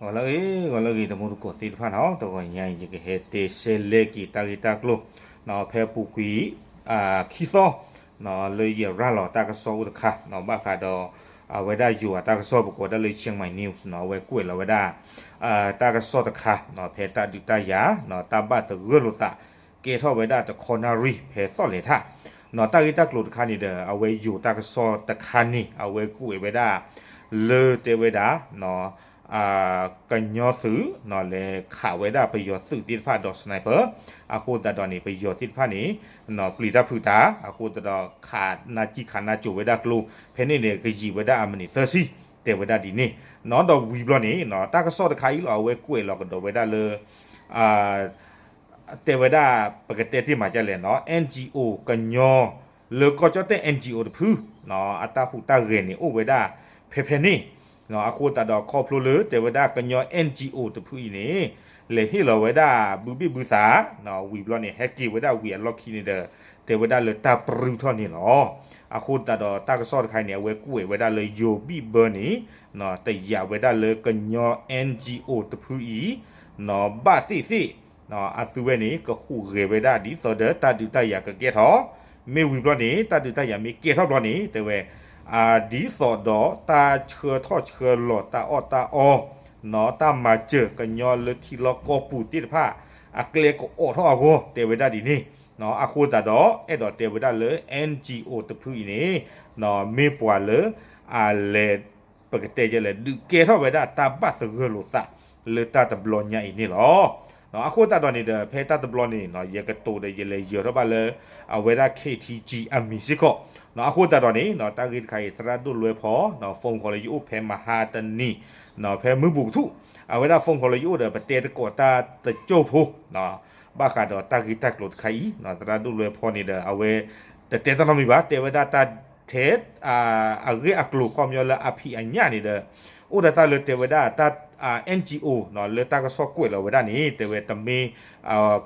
ဂီၤလၢအဂ့ၤ ဂီၤလၢအဂ့ၤ တမူတကိးသ့ၣ်တဖၣ်န့ၣ်, တဂီၤညါအံၤ ယကဟဲတဲရှဲလဲက့ၤတၢ်ဂ့ၢ်တၢ်ကျိၤ ဖဲပူၤကွံာ် ခံသီ လၢယရၤလီၤတၢ်ကစီၣ်အိၣ်တခါ ဘၣ်ဃးဒီး အဝဲဒၣ်ယိၤအတၢ်ကစီၣ် ပကိးဒၣ်လၢ Chiang Mai News န့ၣ်, အဝဲကွဲးလီၤဝဲဒၣ် တၢ်ကစီၣ်တခါ ဖဲတၢ်ဒုးတၢ်ယၤ တၢ်ဘၣ်သဂၢၢ်လိာ်သး ကဲထီၣ်ဝဲဒၣ်တခီနၣ်ရံၣ် ဖဲသီၣ်လဲၤထၣ် တၢ်ဂ့ၢ်တၢ်ကျိၤတခါန့ၣ်ဒီး အဝဲယိၤတၢ်ကစီၣ်တခါန့ၣ် အဝဲကွဲးဝဲဒၣ် လၢတဲဝဲဒၣ် ကညီသုး လဲၤခးဝဲဒၣ်ပယီၤသုးသ့ၣ်တဖၣ်ဒီး sniper အဃိသတးဒီးန့ၣ် ပယီၤသ့ၣ်တဖၣ်န့ၣ် ပျံၤတၢ်ဖုးတၢ် အဃိသတးဒီး ခးနါကံၢ်ခးနါစိၤဝဲဒၣ်ကျိ ဖဲန့ၣ်န့ၣ် ကယံာ်ဝဲဒၣ်အမံးနံးသၢဆံ တဲဝဲဒၣ်ဒ်န့ၣ် ဒီးဝံၤဘျီန့ၣ် တၢ်ကစီၣ်တခါအံၤလီၤ အဝဲကွဲးလီၤကဒီးဝဲဒၣ်လၢ တဲဝဲဒၣ် ပကတဲတ့ၢ်မးဒ်လဲၣ်န့ၣ် NGO ကညီ လၢကီၢ်ကၠီၣ်တဲၣ် NGO တဖု အတၢ်ဟူးတၢ်ဂဲၤန့ၣ် အိၣ်ဝဲဒၣ်ဖဲဖဲန့ၣ် အဃိသတးဒီးခီဖျိလၢတဲဝဲဒၣ်ကညီ NGO တဖုအံၤန့ၣ် လဲၤဟ့ၣ်လီၤဝဲဒၣ်ဘုဘ့ၣ်ဘုသး ဝံၤဘျီန့ၣ် ဟဲက့ၤဝဲဒၣ်ဝံၤအလီၢ်ခံန့ၣ်ဒီး တဲဝဲဒၣ်လၢတၢ်ပြူၢ်ထီၣ်န့ၣ်လီၤ. အဃိသတးဒီးတၢ်ကစီၣ်တခါအံၤန့ၣ် အဝဲကွဲးဝဲဒၣ်လၢယိၤဘံၣ်ဘၢန့ၣ် တယာ်ဝဲဒၣ်လၢကညီ NGO တဖုအံၤ ဘၣ်သ့ၣ်သ့ၣ် အသုဝဲန့ၣ် ကဟူးဂဲၤဝဲဒၣ်ဒ်သိးဒီးတၢ်ဒုးတၢ်ယၤကကဲထီၣ် မ့ၢ်ဝံၤဘျီန့ၣ် တၢ်ဒုးတၢ်ယၤမ့ၢ်ကဲထီၣ်ဘျီန့ၣ် တဲဝဲ ဒ်သိးဒီးတၢ်ဆှၢထီၣ်ဆှၢလီၤတၢ်အီၣ်တၢ်အီ တၢ်မၤစၢၤကညီလၢထံလီၢ်ကီၢ်ပူၤသ့ၣ်တဖၣ် အကျဲကအိးထီၣ်အဂီၢ် တဲဝဲဒၣ်ဒ်န့ၣ် အဃိသတးဒီး အဲၣ်ဒိးတဲဝဲဒၣ်လၢ NGO တဖုအံၤန့ၣ် မ့ၢ်ပှၤလၢ အလဲၤ ပကတဲလဲၣ် ဒုးကဲထီၣ်ဝဲဒၣ်တၢ်ဘၣ်သဂၢၢ်လိာ်သး လၢတၢ်တဘျီညါအံၤန့ၣ်လီၤ. အဃိသတးဒီးန့ၣ်ဒီး ဖဲတၢ်တဘျီန့ၣ် ယကတိၤဒီးယလဲၤယၢၤထီၣ်ဘၣ်လၢ အဝဲဒၣ် KTG အမံၤစ့ၢ်ကီး အဃိသတးဒီးန့ၣ် တၢ်ဂ့ၢ်တခါအံၤ သရၣ်ဒိၣ်လွဲဖီ phone call လၢယအိၣ်ဖဲမဟါတနံၤ ဖဲမုၢ်ဘူးကထူၣ် အဝဲဒၣ် phone call လၢယအိၣ်ဒီး ပတဲသကိးတၢ်တစိၢ်ဖိ ဘၣ်ဃးဒီးတၢ်ဂ့ၢ်တၢ်ကျိၤတခါအံၤ သရၣ်ဒိၣ်လွဲဖီန့ၣ်ဒီး အဝဲ တတဲတၢ်နီတမံၤဘၣ် တဲဝဲဒၣ်တၢ်ထဲ အဂ့ၢ်အကျိၤခီပညီလၢအဖံးအညၣ်န့ၣ်ဒီး အိၣ်ဒီးတၢ်လၢတဲဝဲဒၣ်တၢ် NGO လၢတၢ်ကစီၣ်ကွဲးလီၤဝဲဒၣ်န့ၣ် တဲဝဲတမ့ၢ်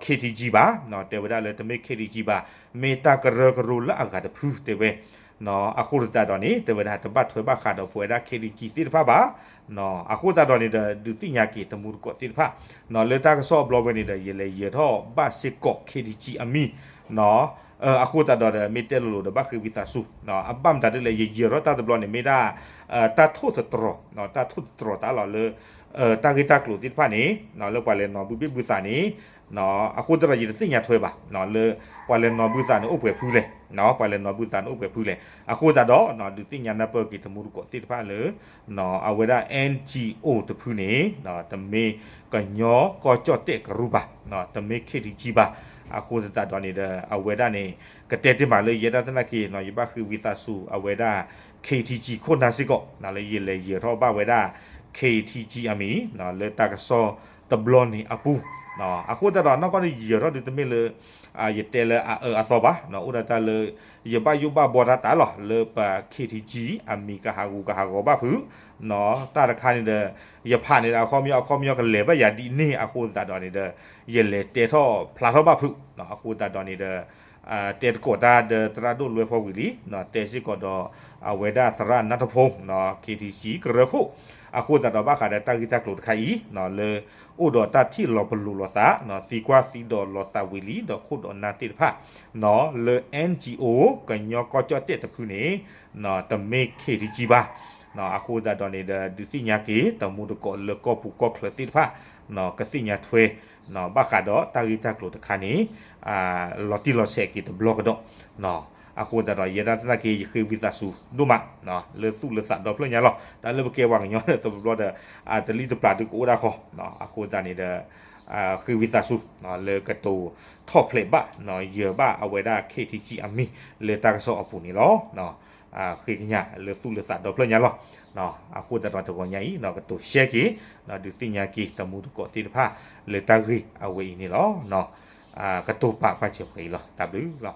KTG ဘၣ် တဲဝဲဒၣ်လၢတမ့ၢ် KTG ဘၣ် မ့ၢ်တၢ်ကရၢကရိလၢအဂၤတဖု တဲဝဲ အဃိသတးဒီးန့ၣ် တဲဝဲဒၣ်တဘၣ်ထွဲဘၣ်ဃးဒီးပဝဲဒၣ် KTG သ့ၣ်တဖၣ်ဘၣ် အဃိသတးဒီးန့ၣ်ဒီး ဒုးသ့ၣ်ညါက့ၤတမူတကိးသ့ၣ်တဖၣ် လၢတၢ်ကစီၣ်အဘျီဝဲန့ၣ်ဒီး ယလဲၤယၢၤထီၣ်ဘၣ်စ့ၢ်ကီး KTG အမံၤ အဃိသတးဒီးဒီး မ့ၢ်တဲလိၤလိၤဒီး ဘၣ်ဃ့ဝံသးစူၤ အဘၣ်မတၤဒ်လဲၣ် ယယၢၤထီၣ်တၢ်တဘျီန့ၣ် မ့ၢ်ဒၣ် တၢ်ထိၣ်သတြီၤ တၢ်ထိၣ်သတြီၤတၢ်လီၤလၢ တၢ်ဂ့ၢ်တၢ်ကျိၤသ့ၣ်တဖၣ်န့ၣ် လၢပှၤလဲၤနီၤဘုဘ့ၣ်ဘုသးန့ၣ် အဃိသတးဒီးယတသ့ၣ်ညါထွဲဘၣ် လၢ ပှၤလဲၤနီၤဘုသးန့ၣ်အိၣ်ပှဲၤဖုလဲၣ် ပှၤလဲၤနီၤဘုသးန့ၣ်အိၣ်ပှဲၤဖုလဲၣ် အဃိသတးဒီး ဒုးသ့ၣ်ညါနၢ်ပၢၢ်က့ၤတမူတကိးသ့ၣ်တဖၣ်လၢ အဝဲဒၣ် NGO တဖုန့ၣ် တမ့ၢ်ကညီကီၢ်ကၠီၣ်တဲၣ်ကရူၢ်ဘၣ် တမ့ၢ် KTG ဘၣ် အဃိသတးဒီးန့ၣ်ဒီး အဝဲဒၣ်န့ၣ် ကတဲတ့ၢ်မးလၢယဲဒၣ်သနာ်က့ ယဘၣ်ဃ့ဝံသးစူၤ အဝဲဒၣ် KTG ခိၣ်နၢ်စ့ၢ်ကီး လၢယလဲၤယၢၤထီၣ်ဘၣ်ဝဲဒၣ် KTG အမံၤ လၢတၢ်ကစီၣ်တဘျီန့ၣ်အပူၤ အဃိသတးဒီး နီၢ်ကီၢ်န့ၣ်ယယၢၤထီၣ်ဒုးတမ့ၢ်လၢ ယတဲလၢအအၢအသီဘၣ် အိၣ်ဒီးတၢ်လၢ ယဘၣ်ယိၣ်ဘၣ်ဘှီတၢ်တၢ်လီၤ လၢပ KTG အမံၤကဟးဂူာ်ကဟးဂီၤဘၣ်ဖုး တၢ်တခါန့ၣ်ဒီး ယဖးန့ၣ်ဒီးအခီပညီအခီပညီကလဲၤဘၣ်ယၤဒ်န့ၣ် အဃိသတးဒီးန့ၣ်ဒီး ယလဲၤတဲထီၣ်ဖျါထီၣ်ဘၣ်ဖုး အဃိသတးဒီးန့ၣ်ဒီး တဲသကိးတၢ်ဒီးသရၣ်ဒိၣ်လွဲဖီဝံၤလံ တဲစ့ၢ်ကီးဒီး အဝဲဒၣ်သရၣ်နၢ်ထီၣ်ဖိ KTG ကရၢခိၣ် အဃိသတးဒီးဘၣ်ဃးဒီးတၢ်ဂ့ၢ်တၢ်ကျိၤတခါအံၤ လၢ အိၣ်ဒီးတၢ်ထံၣ်လီၤပလိာ်လိာ်သး သံကွၢ်သံဒိးလိာ်သးဝံၤလံ ဒီးခိၣ်ဒီးနၢ်သ့ၣ်တဖၣ် လၢ NGO ကညီကီၢ်ကၠီၣ်တဲၣ်တဖုန့ၣ် တမ့ၢ် KTG ဘၣ် အဃိသတးဒီးန့ၣ်ဒီး ဒုးသ့ၣ်ညါက့ၤ တမူတကိးလၢကီၢ်ပူၤကီၢ်ချၢသ့ၣ်တဖၣ် ကသ့ၣ်ညါထွဲ ဘၣ်ဃးဒီးတၢ်ဂ့ၢ်တၢ်ကျိၤတခါန့ၣ် လီၤတံၢ်လီၤဆဲးက့ၤတဘျီကဒီး အဃိသတးဒီး ယဲဒၣ်သနာ်က့ ယဃ့ဝံသးစူၤဒိၣ်မး လၢသူၣ်လၢသးဒီဖျၢၣ်ညါလီၤ. တၢ်လၢပကဲပှၤကညီတဘျီဒီး တလံၣ်တပျၢ်ဒုးကအိၣ်ဒၣ်ဃီ အဃိသတးန့ၣ်ဒီး ဃ့ဝံသးစူၤ လၢကတိၤထီၣ်ဖျဲးဘၣ် ယၢၤဘၣ်အဝဲဒၣ် KTG အမံၤ လၢတၢ်ကစီၣ်အပူၤန့ၣ်လီၤ. ဃ့ကညးလၢသူၣ်လၢသးဒီဖျၢၣ်ညါလီၤ. အဃိသတးဒီးတဂီၤညါအံၤ ကတိၤရှဲက့ၤ ဒုးသ့ၣ်ညါက့ၤတမူတကိးသ့ၣ်တဖၣ် လၢတၢ်ဂ့ၢ်အဝဲအံၤန့ၣ်လီၤ. ကတိၤပာ်ပာ်စၢၤပှဲၤအံၤလီၤ. တၢ်ဘျုးလီၤ.